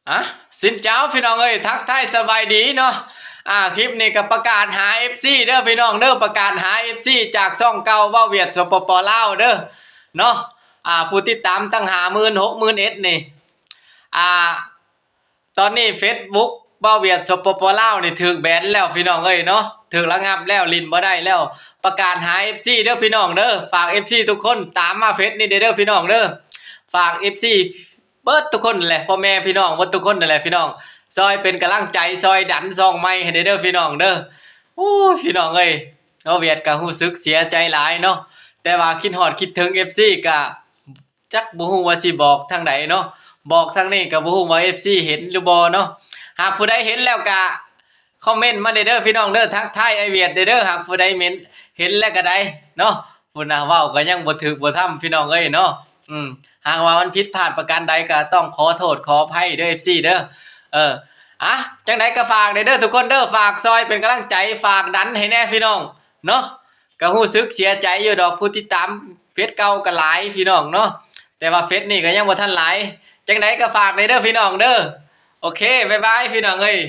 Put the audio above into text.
ອ່ະ ຊິນເຈົ້າພີ່ນ້ອງເອີຍ ທັກທາຍສະບາຍດີເນາະ. ອ່າ ຄລິບນີ້ກໍປະກາດຫາເອັຟຊີເດີພີ່ນ້ອງເດີ ປະກາດຫາເອັຟຊີຈາກຊ່ອງເກົ່າ ເວົ້າຫວຽດ ສປປ ລາວເດີເນາະ. ອ່າ ຜູ້ຕິດຕາມຕັ້ງຫ້າໝື່ນ ຫົກໝື່ນເອັດນີ້ ອ່າ ຕອນນີ້ເຟສບຸກ ເວົ້າຫວຽດ ສປປ ລາວນີ້ຖືກແບນແລ້ວພີ່ນ້ອງເອີຍເນາະ ຖືກລະງັບແລ້ວ ຫຼິ້ນບໍ່ໄດ້ແລ້ວ. ປະກາດຫາເອັຟຊີເດີພີ່ນ້ອງເດີ ຝາກເອັຟຊີທຸກຄົນຕາມມາເຟສນີ້ເດີພີ່ນ້ອງເດີ. ຝາກເອັຟຊີ ເບິດທຸກຄົນແຫຼະ ພໍ່ແມ່ພີ່ນ້ອງ ເບິດທຸກຄົນນັ້ນແຫຼະພີ່ນ້ອງ ຊ່ອຍເປັນກຳລັງໃຈ ຊ່ອຍດັນຊ່ອງໃໝ່ໃຫ້ແດ່ເດີພີ່ນ້ອງເດີ. ໂອ້ຍ ພີ່ນ້ອງເອີຍ ເວົ້າຫວຽດກໍຮູ້ສຶກເສຍໃຈຫຼາຍເນາະ ແຕ່ວ່າຄິດຮອດຄິດເຖິງເອັຟຊີ ກໍຈັກບໍ່ຮູ້ວ່າຊິບອກທາງໃດເນາະ ບອກທາງນີ້ກໍບໍ່ຮູ້ວ່າເອັຟຊີເຫັນຫຼືບໍ່ເນາະ. ຫາກຜູ້ໃດເຫັນແລ້ວກໍຄອມເມັນມາແດ່ເດີພີ່ນ້ອງເດີ ທັກທາຍອ້າຍຫວຽດແດ່ເດີ ຫາກຜູ້ໃດເຫັນ ເຫັນແລ້ວກໍໄດ້ເນາະ. ພຸ້ນນະ ເວົ້າກໍຍັງບໍ່ຖືກບໍ່ທຳພີ່ນ້ອງເອີຍເນາະ. ອືມ ຫາກວ່າມັນຜິດພາດປະການໃດກໍຕ້ອງຂໍໂທດຂໍອະໄພເດີ ເອັຟຊີເດີ. ເອີ ອ່ະ ຈັ່ງໃດກໍຝາກແດ່ເດີທຸກຄົນເດີ ຝາກຊ່ອຍເປັນກຳລັງໃຈ ຝາກດັນໃຫ້ແດ່ພີ່ນ້ອງເນາະ. ກໍຮູ້ສຶກເສຍໃຈຢູ່ດອກ ຜູ້ຕິດຕາມເຟສເກົ່າກໍຫຼາຍພີ່ນ້ອງເນາະ ແຕ່ວ່າເຟສນີ້ກໍຍັງບໍ່ທັນຫຼາຍ. ຈັ່ງໃດກໍຝາກແດ່ເດີພີ່ນ້ອງເດີ. ໂອເຄ ບາຍບາຍພີ່ນ້ອງເອີຍ.